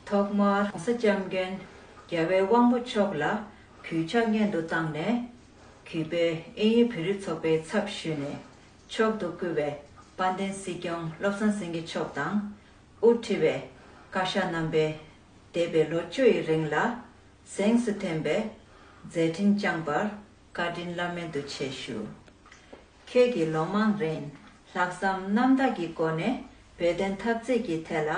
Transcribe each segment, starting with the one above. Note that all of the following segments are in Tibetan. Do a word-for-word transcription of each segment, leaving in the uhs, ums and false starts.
ཐོག་མར་༸གོང་ས་༸སྐྱབས་མགོན་རྒྱལ་བའི་དབང་པོ་མཆོག་ལ་གུས་ཕྱག་སྔོན་དུ་བཏང་ནས། གུས་པས་དབྱིན་ཡུལ་བོད་རིགས་ཚོགས་པའི་ཚབ་ཞུས་ནས་མཆོག་ཏུ་བཀུར་བའི་དཔལ་ལྡན་སྲིད་སྐྱོང་བློ་བཟང་སེང་གེ་མཆོག་དང་། དབུ་ཁྲིད་པའི་བཀའ་ཤག་རྣམ་པས་འདས་པའི་ལོ་བཅུ་ཡི་རིང་ལ་གཟེངས་སུ་ཐོན་པའི་མཛད་འཕྲིན་བསྐྱངས་པར་བཀའ་དྲིན་བླ་མེད་དུ་ཆེ་ཞུ། ཁྱེད་ཀྱིས་ལོ་མང་རིང་ལྷག་བསམ་རྣམ་དག་གི་སྒོ་ནས་བོད་དོན་འཐབ་རྩོད་ཀྱི་ཐད་ལ་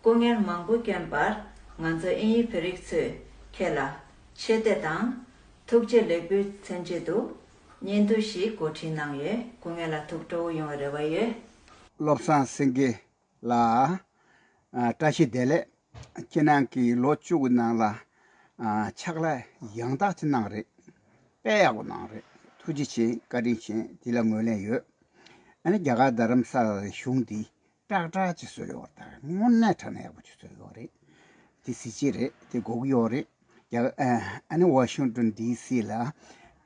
སྐུ་ངལ་མང་པོ་བསྐྱོན་པར། ང་ཚོ་དབྱིན་ཡུལ་བོད་རིགས་ཚོས་ཁྱེད་ལ་ཆེ་བསྟོད་དང་ཐུགས་རྗེ་ལེགས་འབུལ་མཚོན་ཆེད་དུ་སྙན་ཐོ་ཞིག་འགོ་ཁྲིད་གནང་ཡོད། སྐུ་ངལ་ལ་ཐུགས་སྤྲོ་བོ་ཡོང་བའི་རེ་བ་ཡོད། བློ་བཟང་སེང་གེ་ལགས། ཨ། བཀྲ་ཤིས་བདེ་ལེགས། ཁྱེད་རང་གིས་ལོ་བཅུ་གི་ནང་ལ། ཨ། ཕྱག་ལས་ཡང་དག་ཅིག་གནང་རེད། དཔེ་ཡག་པོ་གནང་རེད། ཐུགས་རྗེ་ཆེ། བཀའ་དྲིན་ཆེ། དེ་ལ་ངོས་ལེན་ཡོད། ཨ་ནི་རྒྱ་གར་རྡ་རམ་ས་ལ་གཞུང་འདི་ཀྲག་ཀྲག་ཅིག་བཟོས་ཡོད་རེད། དངོས་གནས་དྲང་གནས་ཡག་པོ་ཅིག་བཟོས་ཡོད་རེད། དེ་གཟི་བརྗིད་རེད། དེ་དགོས་ཀྱི་ཡོད་རེད། རྒྱ། ཨ། ཨ་ནི་ཝ་ཤིང་ཏོན་ཌི་སི་ལ་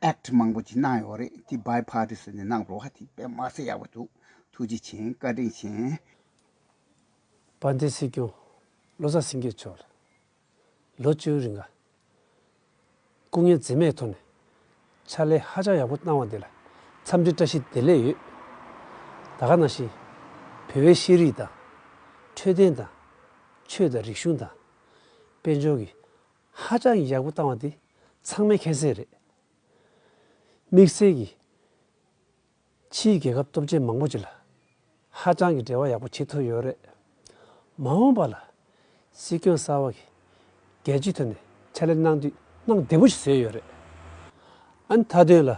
ཨེག་ཊི་མང་པོ་ཅིག་གནང་ཡོད་རེད། དེ་བྷའི་པར་ཊི་སི་ནས་གནང་རོགས། དེ་དཔེ་མ་སྲིད་ཡག་པོ་འདུག། ཐུགས་རྗེ་ཆེ། བཀའ་དྲིན་ཆེ། དཔལ་ལྡན་སྲིད་སྐྱོང་བློ་བཟང་སེང་གེ་མཆོག་ལ་ལོ་བཅུའི་རིང་ལ་སྐུ་ངལ་འཛེམས་མེད་ཐོག་ནས་ཕྱག་ལས་ཧ་ཅང་ཡག་པོ་གནང་བ་དེ་ལ་འཚམས་འདྲི་བཀྲ་ཤིས་བདེ་ལེགས་ཡོད། ད་ག་ནང་བཞིན་བོད་པའི་ཤེས་རིག་དང་འཕྲོད་བསྟེན་དང་ཆོས་དང་རིག་གཞུང་དང་དཔལ་འབྱོར་གྱི་ཧ་ཅང་ཡག་པོ་བཏང་བ་དེ་ཚང་མས་མཁྱེན་གསལ་རེད། དམིགས་བསལ་གྱིས་ཕྱིའི་རྒྱལ་ཁབ་སྟོབས་ཆེན་མང་པོ་ཅིག་ལ་ཧ་ཅང་གི་འབྲེལ་བ་ཡག་པོ་བྱེད་ཐུབ་ཡོད་རེད། མ་འོངས་པ་ལ་སྲིད་སྐྱོང་གསར་པ་གིས་རྒྱལ་སྤྱིའི་ཐོག་ནས་ཕྱག་ལས་གནང་དུས་གནང་བདེ་པོ་ཞིག་བཟོས་ཡོད་རེད། ཨ་ནི་མཐའ་དོན་ལ་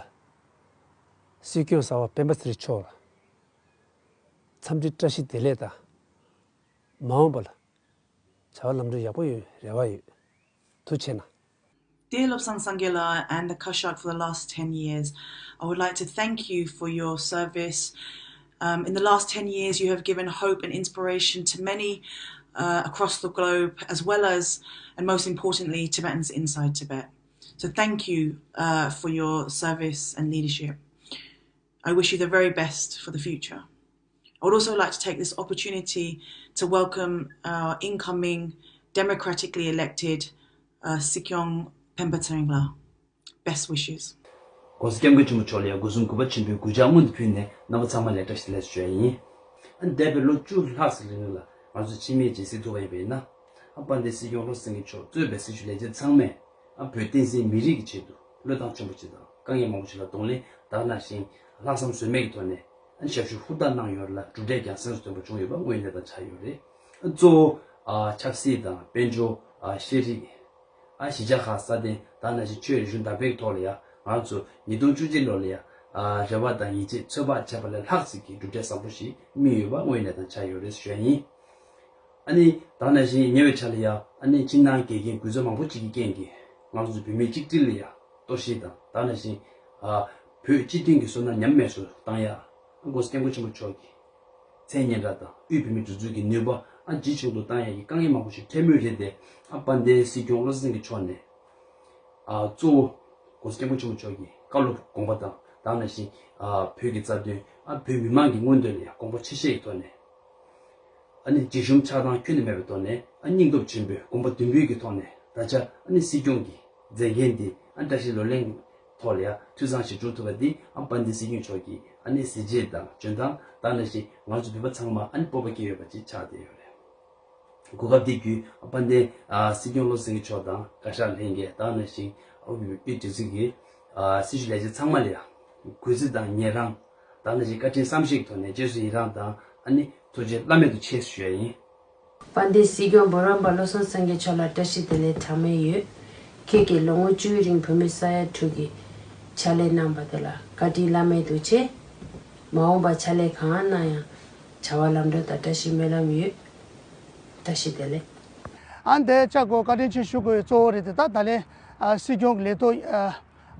སྲིད་སྐྱོང་གསར་པ་སྤེན་པ་ཚེ་རིང་མཆོག་ལ་འཚམས་འདྲི་བཀྲ་ཤིས་བདེ་ལེགས་དང་། མ་འོངས་པ་ལ་བྱ་བ་ལམ་འགྲོ་ཡག་པོ་ཡོང་རེ་བ་ཡོད། ཐུགས་རྗེ་ཆེ་གནང་། Dear Lobsang Sangay-la and the Kashak for the last ten years, I would like to thank you for your service. Um, in the last ten years, you have given hope and inspiration to many uh, across the globe, as well as, and most importantly, Tibetans inside Tibet. So thank you uh, for your service and leadership. I wish you the very best for the future. I would also like to take this opportunity to welcome our incoming democratically elected uh, Sikyong Pemba Tsering. Best wishes. ༸གོང་ས་༸སྐྱབས་མགོན་ཆེན་པོ་མཆོག་ལ་ཡང་སྒོ་གསུམ་གུས་པ་ཆེན་པོས་གུས་ཕྱག་སྔོན་དུ་ཕུལ་ནས་རྣམ་པ་ཚང་མ་ལ་བཀྲ་ཤིས་བདེ་ལེགས་ཞུ་ཡ་ཡིན། ཨ་ནི་འདས་པའི་ལོ་བཅུ་ལྷག་ཙམ་རིང་ལ་ང་ཚོ་འཆི་མེད་ཅིག་གཟིགས་ཐུབ་པ་ཡིན་པ་ཡིན་ན། ཨ་དཔལ་ལྡན་སྲིད་སྐྱོང་བློ་བཟང་སེང་གེ་མཆོག་གཙོས་པའི་སྲིད་ཇུས་ལས་བྱེད་ཚང་མས་ཨ་བོད་བསྟན་སྲིད་མི་རིགས་ཀྱི་ཆེད་དུ་བློས་བཏང་ཆེན་པོ་བྱས་དང་དཀའ་ངལ་མང་པོ་ཞིག་ལ་གདོང་ལེན་དག་ནང་བཞིན་ལྷག་བསམ་ཟོལ་མེད་ཀྱི་ཐོག་ནས་ཨ་ནི་ཞབས་ཞུ་ཧུར་ཐག་གནང་ཡོད་ལ་གྲུབ་འབྲས་ཀྱང་གཟེངས་སུ་ཐོན་པ་བྱུང་ཡོད་པ་དངོས་གནས་དང་ཆགས་ཡོད་རེད། གཙོ་བོ་ཨ་ཆབ་སྲིད་དང་དཔལ་འབྱོར་ཨ་ཤེས་རིག་ཨ་གཞིས་ཆགས་ཁག་སྲ་བརྟན་དག་ནང་བཞིན་ཆོས་རིག་གཞུང་དར་སྤེལ་གྱི་ཐོག་ལ་ཡང་ང་ཚོ་ཉིས་སྟོང་བཅུ་གཅིག་ལོ་ལ་ཡང་ཨ་རེ་བ་དང་ཡིད་ཆེས་ཚོད་དཔག་བྱས་པ་ལས་ལྷག་ཙམ་གྱི་གྲུབ་འབྲས་བཟང་པོ་ཞིག་སྨིན་ཡོད་པ་དངོས་གནས་དང་ཆགས་ཡོད་རེད་ཞུ་ཡ་ཡིན། ཨ་ནི་དག་ནང་བཞིན་ཉེ་བའི་ཆར་ལ་ཡང་ཨ་ནི་ཕྱི་ནང་འགལ་རྐྱེན་འགུལ་འཛོམས་མང་པོ་ཅིག་གི་རྐྱེན་གྱིས་ང་ཚོ་བོད་མིའི་གཅིག་སྒྲིལ་ལ་ཡང་གཏོར་བཤིག་དང་དག་ནང་བཞིན་ཨ་བོད་སྤྱི་མཐུན་གྱི་བསོད་ནམས་ཉམས་དམས་སུ་བཏང་ཡ། ༸གོང་ས་༸སྐྱབས་མགོན་ཆེན་པོ་མཆོག་གི་མཚན་སྙན་གྲགས་དང་དབུས་བོད་མིའི་སྒྲིག་འཛུགས་ཀྱི་ནུས་པ་ཨ་ཇེ་ཆུང་དུ་བཏང་ཡ་གི་དཀའ་ངལ་མང་པོ་ཞིག་འཕྲད་མུས་རེད་དེ། ཨ་དཔལ་ལྡན་སྲིད་སྐྱོང་བློ་བཟང་སེང་གེ་མཆོག་ནས་ཨ་གཙོ་བོ་༸གོང་ས་༸སྐྱབས་མགོན་ཆེན་པོ་མཆོག་གི་བཀའ་སློབ་དགོངས་པ་དང་དག་ནང་བཞིན་ཨ་བོད་ཀྱི་རྩ་དོན་ཨ་བོད་མི་མང་གི་མངོན་འདོད་ལ་ཡང་དགོངས་པ་ཆེ་བཞེས་ཀྱི་ཐོག་ནས། ཨ་ནི་འཇིགས་ཞུམ་ཆགས་སྡང་ཁྱོན་ནས་མེད་པའི་ཐོག་ནས་ཨ་སྙིང་སྟོབས་ཆེན་པོས་དགོངས་པ་མདུན་སྤོས་ཀྱི་ཐོག་ནས་ད་ཆ་ཨ་ནི་སྲིད་སྐྱོང་གི་མཛད་འགན་འདི་ཨ་བཀྲ་ཤིས་ལོ་ལོན་གྱི་ཐོག་ལ་ཡང་འཐུས་ཚང་ཞིག་གྲུབ་ཐུབ་པ་འདི་ཨ་དཔལ་ལྡན་སྲིད་སྐྱོང་མཆོག་གི་ཨ་ནི་གཟི་བརྗིད་དང་འཇོན་ཐང་དག་ནང་བཞིན་ང་ཚོ་བོད་པ་ཚང་མ་ཨ་ནི་སྤོབས་པ་སྐྱེ་ཡོད་པ་ཅིག་ཆགས་བསྡད་ཡོད་རེད། གོ་སྐབས་འདི་བརྒྱུད་ཨ་དཔལ་ལྡན་ཨ་སྲིད་སྐྱོང་བློ་བཟང་སེང་གེ་མཆོག་དང་བཀའ་ཤག་ལྷན་རྒྱས་དག་ནང་བཞིན་ཨ་དབུས་སྒྲིག་འཛུགས་ཀྱི་ཨ་སྲིད་ཇུས་ལས་བྱེད་ཚང་མ་ལ་ཡང་གུས་བརྩི་དང་ཉན་རང་དག་ནང་བཞིན་བཀའ་དྲིན་བསམ་ཤེས་ཀྱི་ཐོག་ནས་རྗེས་སུ་ཡི་རང་དང་ཨ་ནི་ཐུགས་རྗེ་བླ་མེད་དུ་ཆེ་ཞུ་ཡ་ཡིན། དཔལ་ལྡན་སྲིད་སྐྱོང་འབུམ་རམས་པ་བློ་བཟང་སེང་གེ་མཆོག་ལ་བཀྲ་ཤིས་བདེ་ལེགས་གྲངས་མེད་ཡོད། ཁྱེད་ཀྱིས་ལོ་ངོ་བཅུའི་རིང་བོད་མི་ས་ཡ་དྲུག་གི་ཕྱག་ལས་གནང་བ་དེ་ལ་བཀའ་དྲིན་བླ་མེད་དུ་ཆེ། མ་འོངས་པ་ཕྱག་ལས་གང་གནང་ཡང་བྱ་བ་ལམ་འགྲོ་དང་བཀྲ་ཤིས་སྨོན་ལམ་ཡོད། བཀྲ་ཤིས་བདེ་ལེགས། ཨ་འདི་ལྕགས་སྒོ་བཀའ་དྲིན་ཆེ་ཞུ་དགོས་གཙོ་བོ་རེད་དེ། ད་ད་ལན་ཨ་སྲིད་སྐྱོང་གི་ལས་ཐོག་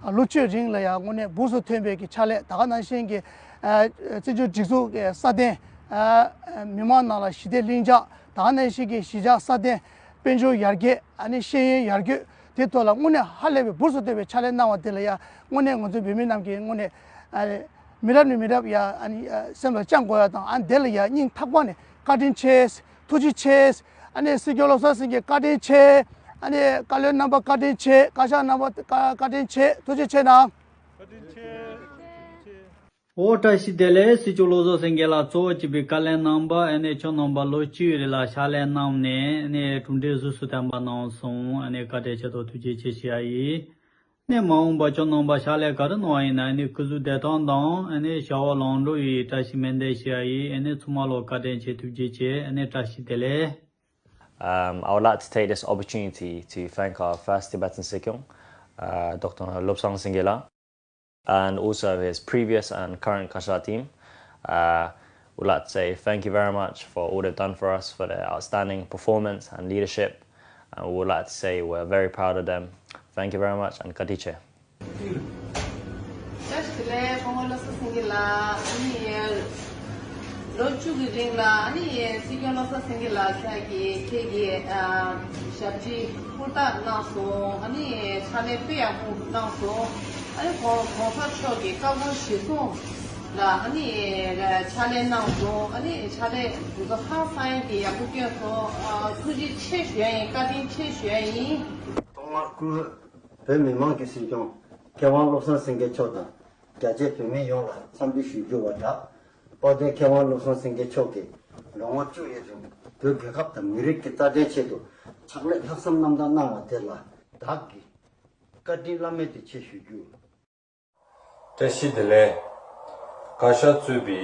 ཨ་ལོ་བཅུའི་རིང་ལ་ཡང་དངོས་གནས་འབུར་སོ་ཐོན་པའི་གི་ཕྱག་ལས། ད་ག་ནང་བཞིན་གྱི་ཨ་བཙན་བྱོལ་སྒྲིག་འཛུགས་ཀྱི་སྲ་བརྟན། ཨ་མི་མང་ནང་ལ་ཞི་བདེ་ལྷིང་འཇགས། ད་ག་ནང་བཞིན་གྱི་གཞིས་ཆགས་སྲ་བརྟན། དཔལ་འབྱོར་ཡར་རྒྱས། ཨ་ནི་ཤེས་ཡོན་ཡར་རྒྱས། དེ་ཐོག་ལ་དངོས་གནས་ཧ་ལས་པའི་འབུར་སོ་ཐོན་པའི་ཕྱག་ལས་གནང་བ་དེ་ལ་ཡང་དངོས་གནས་ང་ཚོ་བོད་མི་རྣམས་ཀྱིས་དངོས་གནས་ཨ་མི་རབས་ནས་མི་རབས་ཡ་ཨ་ནི་སེམས་ལ་བཅངས་དགོས་ཡ་དང་། ཨ་དེ་ལ་ཡ་སྙིང་ཐག་པ་ནས་བཀའ་དྲིན་ཆེ། ཐུགས་རྗེ་ཆེ། ཨ་ནི་སྲིད་སྐྱོང་བློ་བཟང་སེང་གེ་བཀའ་དྲིན་ཆེ། ཨ་ནི་བཀའ་བློན་རྣམ་པ་བཀའ་དྲིན་ཆེ། བཀའ་ཤག་རྣམ་པ་བཀའ་བཀའ་དྲིན་ཆེ། ཐུགས་རྗེ་ཆེ་གནང་། བཀའ་དྲིན་ཆེ། ཐུགས་རྗེ་ཆེ། ཨོ་བཀྲ་ཤིས་བདེ་ལེགས། སྲིད་སྐྱོང་བློ་བཟང་སེང་གེ་ལགས་གཙོ་བོ་གཅིག་པའི་བཀའ་བློན་རྣམ་པ། ཨ་ནི་ཁྱོད་རྣམ་པ་ལོ་བཅུའི་རིང་ལ་ཕྱག་ལས་གནང་ནས་ཨ་ནི་གྲུབ་འབྲས་གཟེངས་སུ་ཐོན་པ་གནང་སོང་། ཨ་ནི་བཀའ་དྲིན་ཆེ་དང་ཐུགས་རྗེ་ཆེ་ཞུ་ཡ་ཡིན། ཨ་ནི་མ་འོངས་པ་ཁྱོད་རྣམ་པ་ཕྱག་ལས་ག་རེ་གནང་བ་ཡིན་ན་ཨ་ནི་སྐུ་གཟུགས་བདེ་ཐང་དང་ཨ་ནི་བྱ་བ་ལམ་འགྲོ་ཡི་བཀྲ་ཤིས་སྨོན་འདུན་ཞུ་ཡ་ཡིན། ཨ་ནི་ཚང་མ་ལ་བཀའ་དྲིན་ཆེ། ཐུགས་རྗེ་ཆེ། ཨ་ནི་བཀྲ་ཤིས་བདེ་ལེགས། Um, I would like to take this opportunity to thank our first Tibetan Sikyong, uh, Doctor Lobsang Singela, and also his previous and current Kasha team. Uh, we'd like to say thank you very much for all they've done for us, for their outstanding performance and leadership. And we would like to say we're very proud of them. Thank you very much and Katiche. བཀྲ་ཤིས་བདེ་ལེགས། སྐུ་ངོ་བློ་བཟང་སེང་གེ་ལགས། ཨ་ནི་ལོ་བཅུ་གི་རིང་ལ་ཨ་ནི་སྲིད་སྐྱོང་བློ་བཟང་སེང་གེ་ལགས་ཁྱེད་ཀྱིས་ཁྱེད་ཀྱི་ཨ་ཞབས་ཕྱི་ཧུར་ཐག་གནང་སོང་། ཨ་ནི་ཕྱག་ལས་དཔེ་ཡག་པོ་གནང་སོང་། ཨ་ནི་གོང་གོང་ས་མཆོག་གི་བཀའ་དགོངས་གཞིར་བཟུང་ལ་ཨ་ནི་ཕྱག་ལས་གནང་སོང་། ཨ་ནི་ཕྱག་ལས་དེ་ཚོ་ཧང་སང་ཡ་གི་ཡག་པོ་བསྐྱོན་སོང་། ཨ་ཐུགས་རྗེ་ཆེ་ཞུ་ཡ་ཡིན། བཀའ་དྲིན་ཆེ་ཞུ་ཡ་ཡིན། ཐོག་མར་སྐུ་ངོ་བོད་མི་མང་གི་སྲིད་སྐྱོང་མཁས་དབང་བློ་བཟང་སེང་གེ་མཆོག་དང་། རྒྱ་ཆེ་བོད་མི་ཡོངས་ལ་འཚམས་འདྲི་ཞུ་རྒྱུ་བ་དང་། དཔལ་ལྡན་མཁས་དབང་བློ་བཟང་སེང་གེ་མཆོག་གིས་ལོ་ངོ་བཅུ་ཡི་རིང་བོད་རྒྱལ་ཁབ་དང་མི་རིགས་ཀྱི་རྩ་དོན་ཆེད་དུ་ཕྱག་ལས་ལྷག་བསམ་རྣམ་དག་གནང་བ་དེ་ལ་བདག་གིས་བཀའ་དྲིན་བླ་མེད་དུ་ཆེ་ཞུ་རྒྱུ། བཀྲ་ཤིས་བདེ་ལེགས། བཀའ་ཤག་གཙོས་པའི་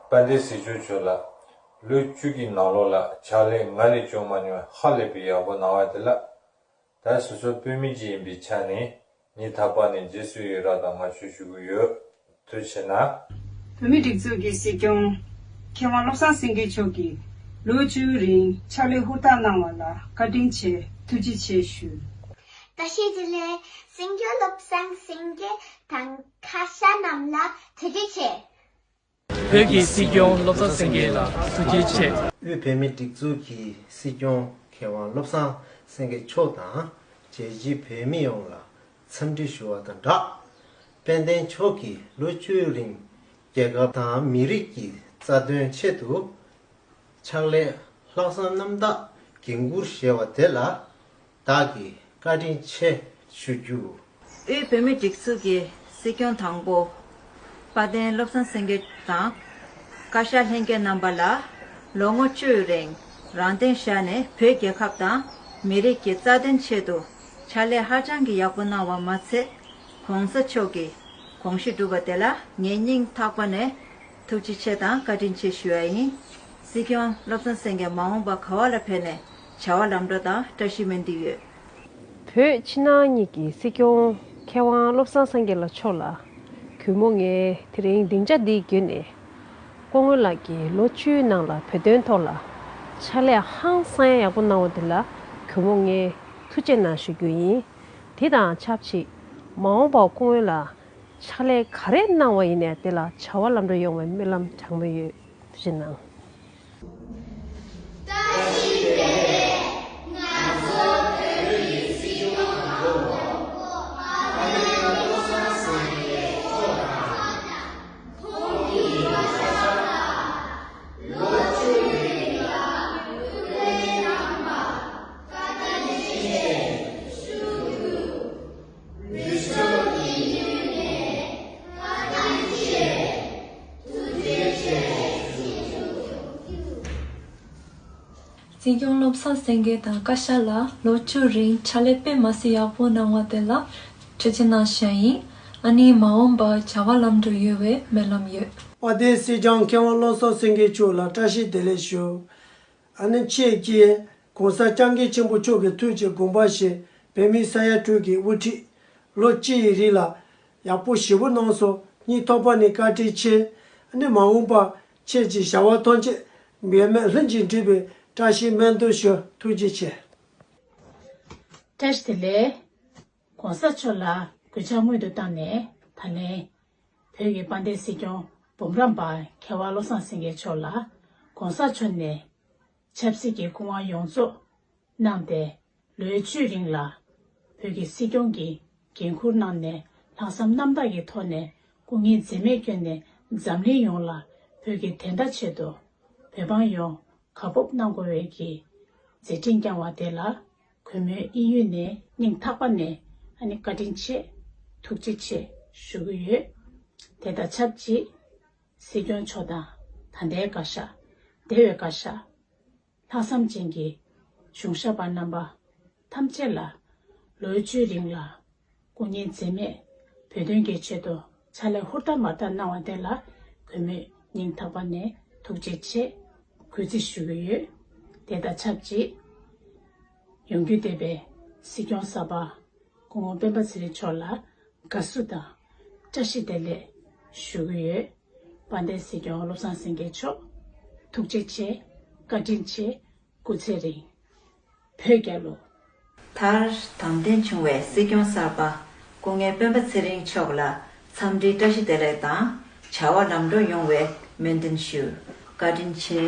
དཔལ་ལྡན་སྲིད་སྐྱོང་མཆོག་ལ་ལོ་བཅུ་གི་ནང་ལོགས་ལ་ཕྱག་ལས་སྔར་ལས་བྱུང་མ་མྱོང་བའི་ཧ་ལས་པའི་ཡག་པོ་གནང་བ་དེ་ལ། ད་སོ་སོ་བོད་མི་ཅིག་ཡིན་པའི་ཆ་ནས་སྙིང་ཐག་པ་ནས་རྗེས་སུ་ཡི་རང་དང་བསྔགས་བརྗོད་ཞུ་གི་ཡོད། ཐུགས་རྗེ་ཆེ་གནང་། བོད་མིའི་སྒྲིག་འཛུགས་ཀྱི་སྲིད་སྐྱོང་མཁས་དབང་བློ་བཟང་སེང་གེ་མཆོག་གིས་ལོ་བཅུའི་རིང་ཕྱག་ལས་ཧུར་ཐག་གནང་བ་ལ་བཀའ་དྲིན་ཆེ། ཐུགས་རྗེ་ཆེ་ཞུ། བཀྲ་ཤིས་བདེ་ལེགས། སྲིད་སྐྱོང་བློ་བཟང་སེང་གེ་དང་བཀའ་ཤག་རྣམས་ལ་ཐུགས་རྗེ་ཆེ། བོད་ཀྱི་སྲིད་སྐྱོང་བློ་བཟང་སེང་གེ་ལ་ཐུགས་རྗེ་ཆེ། དབུས་བོད་མིའི་སྒྲིག་འཛུགས་ཀྱི་སྲིད་སྐྱོང་མཁས་དབང་བློ་བཟང་སེང་གེ་མཆོག་དང་རྒྱལ་སྤྱིའི་བོད་མི་ཡོངས་ལ་འཚམས་འདྲི་ཞུ་བ་དང་སྦྲགས། དཔལ་ལྡན་མཆོག་གིས་ལོ་བཅུའི་རིང་རྒྱལ་ཁབ་དང་མི་རིགས་ཀྱི་རྩ་དོན་ཆེད་དུ་ཕྱག་ལས་ལྷག་བསམ་རྣམ་དག་འགན་འཁུར་བཞེས་པ་དེ་ལ་བདག་གིས་བཀའ་དྲིན་ཆེ་ཞུ་རྒྱུ། དབུས་བོད་མིའི་སྒྲིག་འཛུགས་ཀྱི་སྲིད་སྐྱོང་དང་པོ་དཔལ་ལྡན་བློ་བཟང་སེང་གེ་དང་བཀའ་ཤག་ལྷན་རྒྱས་རྣམ་པ་ལ་ལོ་ངོ་བཅུའི་རིང་རང་སྟེང་བཞག་ནས་བོད་རྒྱལ་ཁབ་དང་མི་རིགས་ཀྱི་རྩ་དོན་ཆེད་དུ་ཕྱག་ལས་ཧ་ཅང་གི་ཡག་པོ་གནང་བ་མ་ཚད། གོང་ས་མཆོག་གི་དགོངས་གཞི་བསྒྲུབས་པ་དེ་ལ་ངས་སྙིང་ཐག་པ་ནས་ཐུགས་རྗེ་ཆེ་དང་བཀའ་དྲིན་ཆེ་ཞུ་ཡ་ཡིན། སྲིད་སྐྱོང་བློ་བཟང་སེང་གེ་མ་འོངས་པ་ག་བ་ལ་ཕེབས་ནས་བྱ་བ་ལམ་འགྲོ་དང་བཀྲ་ཤིས་སྨོན་འདུན་ཡོད། བོད་ཕྱི་ནང་གཉིས་ཀྱི་སྲིད་སྐྱོང་མཁས་དབང་བློ་བཟང་སེང་གེ་ལགས་མཆོག་ལ་གུས་མོ་ངས་དེ་རིང་སྡིངས་ཆ་འདིའི་བརྒྱུད་ནས་སྐུ་ངོ་ལགས་ཀྱིས་ལོ་བཅུའི་ནང་ལ་བོད་དོན་ཐོག་ལ་ཕྱག་ལས་ཧང་སང་ཡག་པོ་གནང་བ་དེ་ལ་གུས་མོ་ངས་ཐུགས་རྗེ་གནང་ཞུ་རྒྱུ་ཡིན། དེ་དང་ཆབས་ཅིག་མ་འོངས་པར་སྐུ་ངོ་ལ་ཕྱག་ལས་ག་རེ་གནང་བ་ཡིན་ནའི་དེ་ལ་བྱ་བ་ལམ་འགྲོ་ཡོང་བའི་སྨོན་ལམ་དྲང་མོ་ཡོད། ཐུགས་རྗེ་གནང་། སྲིད་སྐྱོང་བློ་བཟང་སེང་གེ་དང་བཀའ་ཤག་ལ་ལོ་བཅུ་རིང་ཕྱག་ལས་དཔེ་མ་སྲིད་ཡག་པོ་གནང་བ་དེ་ལ་ཐུགས་རྗེ་གནང་ཞུ་ཡ་ཡིན། ཨ་ནི་མ་འོངས་པར་བྱ་བ་ལམ་འགྲོ་ཡོང་བའི་སྨོན་ལམ་ཡོད། དཔལ་ལྡན་སྲིད་སྐྱོང་མཁས་དབང་བློ་བཟང་སེང་གེ་མཆོག་ལ་བཀྲ་ཤིས་བདེ་ལེགས་ཞུ། ཨ་ནི་ཁྱེད་ཀྱིས་གོང་ས་སྐྱབས་མགོན་ཆེན་པོ་མཆོག་གི་ཐུགས་ཀྱི་དགོངས་པ་བཞིན་བོད་མིའི་ས་ཡ་དྲུག་གི་དབུ་ཁྲིད་ལོ་གཅིག་ཡི་རིང་ལ་ཡག་པོ་ཞེ་པོ་གནང་སོང་། སྙིང་ཐག་པ་ནས་བཀའ་དྲིན་ཆེ། ཨ་ནི་མ་འོངས་པ་ཁྱེད་ཀྱི་བྱ་བ་ཐམས་ཅད་འབད་མེད་ལྷུན་གྱིས་འགྲུབ་པའི་བཀྲ་ཤིས་སྨོན་འདུན་ཞུ། ཐུགས་རྗེ་ཆེ། བཀྲ་ཤིས་བདེ་ལེགས། གོང་ས་མཆོག་ལ་གུས་ཕྱག་སྔོན་དུ་བཏང་ནས་ད་ལན་བོད་ཀྱི་དཔལ་ལྡན་སྲིད་སྐྱོང་འབུམ་རམས་པ་མཁས་དབང་བློ་བཟང་སེང་གེ་མཆོག་ལ་གོང་ས་མཆོག་ནས་ཆབ་སྲིད་ཀྱི་སྐུ་དབང་ཡོངས་རྫོགས་གནང་སྟེ་ལོའི་བཅུའི་རིང་ལ་བོད་ཀྱི་སྲིད་སྐྱོང་གི་འགན་འཁུར་གནང་ནས་ལྷག་བསམ་རྣམ་དག་གི་ཐོག་ནས་སྐུ་ངལ་འཛེམས་མེད་བསྐྱོན་ནས་འཛམ་གླིང་ཡོངས་ལ་བོད་ཀྱི་བདེན་མཐའ་ཆེད་དུ་བོད་འབངས་ཡོངས་དགའ་སྤོབས་གནང་དགོས་པའི་གི་ མཛད་འཕྲིན་བསྐྱངས་པ་དེ་ལ་གུས་མོས་དབྱིན་ཡུལ་ནས་སྙིང་ཐག་པ་ནས་ཨ་ནི་བཀའ་དྲིན་ཆེ། ཐུགས་རྗེ་ཆེ་ཞུ་གི་ཡོད། དེ་དང་ཆབས་ཅིག་སྲིད་སྐྱོང་མཆོག་དང་ད་ལྟའི་བཀའ་ཤག་འདས་པའི་བཀའ་ཤག་ལྷག་བསམ་ཅན་གྱི་གཞུང་ཞབས་པ་རྣམ་པ་ཐམས་ཅད་ལ་ལོ་བཅུའི་རིང་ལ་སྐུ་ངལ་འཛེམས་མེད་བོད་དོན་གྱི་ཆེད་དུ་ཕྱག་ལས་ཧུར་ཐག་མར་ཐག་གནང་བ་དེ་ལ་གུས་མོས་སྙིང་ཐག་པ་ནས་ཐུགས་རྗེ་ཆེ། གུས་བརྩི་ཞུ་གི་ཡོད། དེ་དང་ཆབས་ཅིག་ཡོང་རྒྱུ་བསྡད་པའི་སྲིད་སྐྱོང་གསར་པ་སྐུ་ངོ་སྤེན་པ་ཚེ་རིང་མཆོག་ལ་དགའ་བསུ་དང་བཀྲ་ཤིས་བདེ་ལེགས་ཞུ་གི་ཡོད། དཔལ་ལྡན་སྲིད་སྐྱོང་བློ་བཟང་སེང་གེ་མཆོག་ཐུགས་རྗེ་ཆེ། བཀའ་དྲིན་ཆེ། སྐུ་ཚེ་རིང་། བོད་རྒྱལ་ལོ། མཐར་དམ་འདོན་བྱུང་བའི་སྲིད་སྐྱོང་གསར་པ་སྐུ་ངོ་སྤེན་པ་ཚེ་རིང་མཆོག་ལ་འཚམས་འདྲིའི་བཀྲ་ཤིས་བདེ་ལེགས་དང་བྱ་བ་ལམ་འགྲོ་ཡོང་བའི་སྨོན་འདུན་ཞུ། བཀའ་དྲིན་ཆེ།